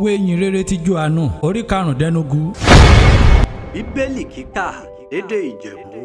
Ìwé ìyìn rere ti Jòhánù orí karùndínlógún. Bíbélì kíkà lédè Ìjẹ̀bú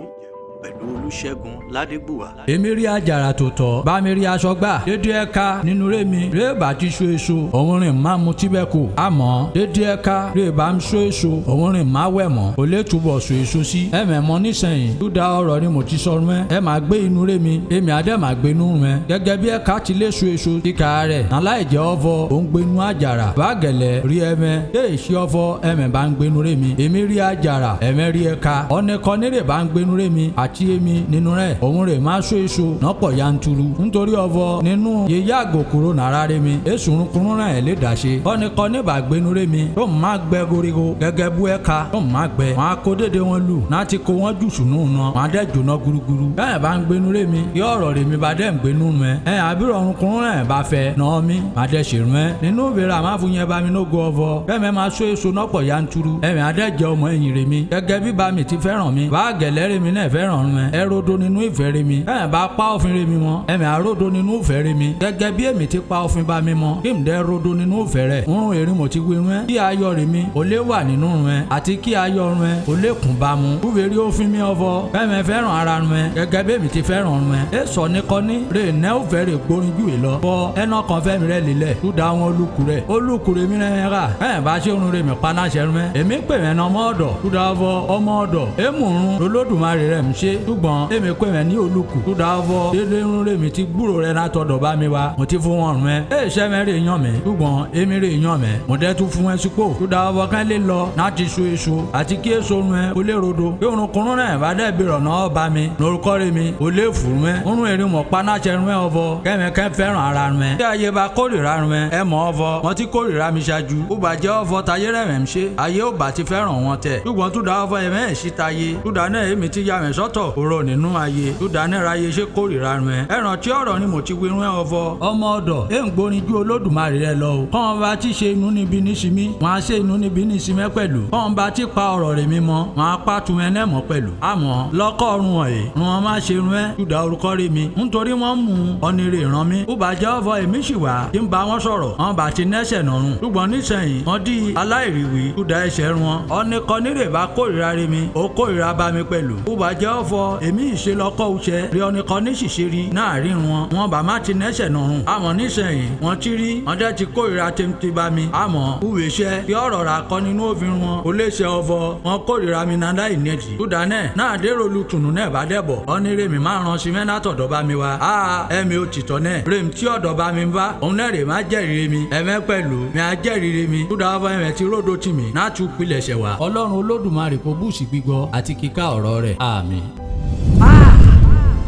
pẹ̀lú Olúṣẹ́gun Ládégbùwà. Èmi rí àjàrà tó tọ́, bá mi rí aṣọ gbà, dédé ẹ̀ka nínú rémi, rèé bá ti so èso, òun rìn má mu tíbẹ̀ kù. Àmọ́ dédé ẹ̀ka rèé bá ń so èso, òun rìn má wẹ̀ mọ́, kò lè túbọ̀ so èso sí. Ẹ̀mẹ̀ mọ nísìnyí, dúdà ọ̀rọ̀ ni mo ti sọ rún ẹ́, ẹ máa gbé inú rémi, èmi adé máa gbé inú rún ẹ. Gẹ́gẹ́ bí ẹ̀ka ti lè so èso kíkà rẹ̀, aláìjẹ́ ọ̀fọ̀, òun gbé inú àjàrà, bá gẹ̀lẹ́ rí ẹmẹ, dé ìṣe ọ̀fọ̀, ẹmẹ bá ń gbé inú rémi. Èmi rí àjàrà, ẹmẹ rí ẹ̀ka, ọ̀nẹ́kọ́ni rè bá ń gbé inú rémi, àti èmi nínú rẹ̀, òun rè má so èso nọ́pọ̀ yanturu. Nítorí ọ̀fọ̀ nínú yíyá àgò kúrò nàrá rémi, èsù runkun rẹ̀ lè dà ṣe. Ọ̀nẹ́kọ́ni bá gbé inú rémi, tó má gbẹ koríko gẹ́gẹ́ bú ẹ̀ka, tó má gbẹ. Wọn á kó dédé wọn lù, náà ti kó wọn jù sùnú nà, wọn á dẹ́ jóná gúrúgúrú. Bẹ́ẹ̀ bá ń gbénú rémi, yọ ọ̀rọ̀ rèmi bá dẹ́ ń gbénú mẹ́. Ẹ àbírọ̀ ọ̀runkunrún rẹ̀ bá fẹ́ nà mí, má dẹ́ ṣèrú ẹ́. Nínú ìbéèrè àmà fún yẹn bá mi nógo ọ̀fọ̀. Bẹ́ẹ̀ mẹ́ máa so èso nọ́pọ̀ yanturu. Ẹ̀mí á dẹ́ jẹ ọmọ ẹ̀yìn rèmi. Gẹ́gẹ́ bí bá mi ti fẹ́ràn mi, bá gẹ̀lẹ́ rèmi náà fẹ́ràn rẹ̀. Ẹ rodo nínú ìfẹ́ rèmi. Bẹ́ẹ̀ bá pa òfin rèmi mọ́, ẹ̀mí á rodo nínú ìfẹ́ rèmi. Gẹ́gẹ́ bí èmi ti pa òfin bá mi mọ́, kí n dẹ́ rodo nínú ìfẹ́ rẹ̀. Ń erin mo ti wí rún ẹ́. Kí ayọ̀ rèmi ò lè wà nínú rẹ̀ àti kí ayọ̀ rẹ̀ ò lè kún bá mu. Kúbẹ̀rí òfin mi ọ̀fọ̀. Bẹ́ẹ̀ mẹ́ fẹ́ràn ara rẹ̀ gẹ́gẹ́ bí èmi ti fẹ́ràn rẹ̀. Ẹ sọ ní kọ́ní rè nẹ́ ò fẹ́ rè gbórin jù lọ. Bọ ẹnà kan fẹ́ mi rẹ̀ lélẹ̀. Túdà àwọn olùkù rẹ̀. Olùkù rẹ̀ mi rẹ̀ rà. Bẹ́ẹ̀ bá ṣe irun rẹ̀ mi panáṣẹ́ rẹ̀. Èmi pè mẹ́ ní ọmọ ọ̀dọ̀. Túdà ọ̀fọ̀ ọmọ ọ̀dọ̀. Èmùrún lolódùmarè rẹ̀ ń ṣe. Ṣùgbọ́n èmi pè mẹ́ ní olùkù. Túdà ọ̀fọ̀ délé irun rẹ̀ mi ti gbúrò rẹ̀ látọ̀dọ̀ bá mi wá. Mo ti fún wọn rẹ̀. Ẹ ṣẹ́ mẹ́ rè yàn mí. Ṣùgbọ́n èmi rè yàn mẹ́. Mo dẹ́ tún fún ẹ sípò. Túdà ọ̀fọ̀ kán lè lọ láti so èso àti kí èso rẹ̀ kó lè rodo. Bí orunkunrún rẹ̀ bá dẹ́ bìrọ̀ náà bá mi. Lórúkọ rẹ̀ mi ò lè fún mẹ́. Orun èrè mọ̀ panáṣẹ́ rẹ̀ ọ̀fọ̀. Kẹ́mẹ́kẹ́ fẹ́ràn ara rẹ̀. Tí ayé bá kórìíra rẹ̀ ẹ mọ̀ ọ̀fọ̀. Wọ́n ti kórìíra mi ṣáájú. Ó bàjẹ́ ọ̀fọ̀ tayé rẹ̀ mẹ́ ń ṣe. Ayé ò bá ti fẹ́ràn wọn tẹ̀. Ṣùgbọ́n túdà ọ̀fọ̀ ẹ̀mẹ́ ẹ̀ sí tayé. Túdà náà èmi ti ya mẹ́ sọ́tọ̀. Òrò nínú ayé. Túdà náà ráyé ṣe kórìíra rẹ̀. Ẹ̀ràn tí ọ̀rọ̀ ni mo ti wí rún ọ̀fọ̀. Ọmọ ọ̀dọ̀ ẹ̀ ń gbórin ju Olódùmarè rẹ lọ o. Kọ́n bá ti ṣe inú níbi níṣimí. Wọ́n á ṣe inú níbi níṣimẹ́ pẹ̀lú. Kọ́n bá ti pa ọ̀rọ̀ rẹ̀ mímọ́. Wọ́n á pa tun ẹnẹ́ mọ́ pẹ̀lú. Àmọ́ lọ́kọ̀ọ̀run ọ̀yẹ́ run wọn má ṣe run ẹ́ júdà orúkọ rẹ̀ mi. Nítorí wọ́n mú ọ̀nìrè ràn mí. Ó bàjẹ́ ọ̀fọ̀ èmi sì wá kí n bá wọn sọ̀rọ̀. Wọn bá ti nẹ́sẹ̀ nọ̀rùn. Ṣùgbọ́n nísẹ̀yìn wọ́n di aláìríwí júdà ẹsẹ̀ run wọn. Ọ̀nìkọ́nìrè bá kórìíra rẹ̀ mi. Ó kórìíra bá mi pẹ̀lú. Ó bàjẹ́ ọ̀fọ̀ èmi ìṣe lọ́kọ̀ òṣẹ rí ọ̀nìkọ́nì sì ṣe rí náà rí wọn. Wọn bá má ti nẹ́sẹ̀ nọ̀rùn. Àmọ́ nísẹ̀yìn wọ́n ti rí wọ́n dẹ́ ti kórìíra tèmtè bá mi. Àmọ́ kúwèé kí ọ̀rọ̀ rà kọ́ nínú òfin wọn. Kò lè ṣe ọ̀fọ̀ wọn kórìíra mi náà láì nẹ́ẹ̀dì. Túdà náà náà dérò olùtùnú náà bá dẹ̀bọ̀. Ọ̀ní rèmi máa ràn sí mẹ́nà tọ̀dọ̀ bá mi wá. A ẹ̀mí òtítọ́ náà rèmi tí ọ̀dọ̀ bá mi bá òun náà rè má jẹ́rìí mi. Ẹ̀mẹ́ pẹ̀lú mi á jẹ́rìí mi. Túdà ọ̀fọ̀ ẹ̀mẹ́ ti ródò tì mí náà tún pilẹ̀ ṣẹ̀ wá. Ọlọ́run Olódùmarè kó bùsì gbígbọ́ àti kíká ọ̀rọ̀ rẹ̀. Àmín.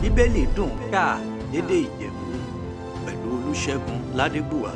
Bíbélì dùn kà lédè Ìjẹ̀bú pẹ̀lú Olúṣẹ́gun Ládégbùwà.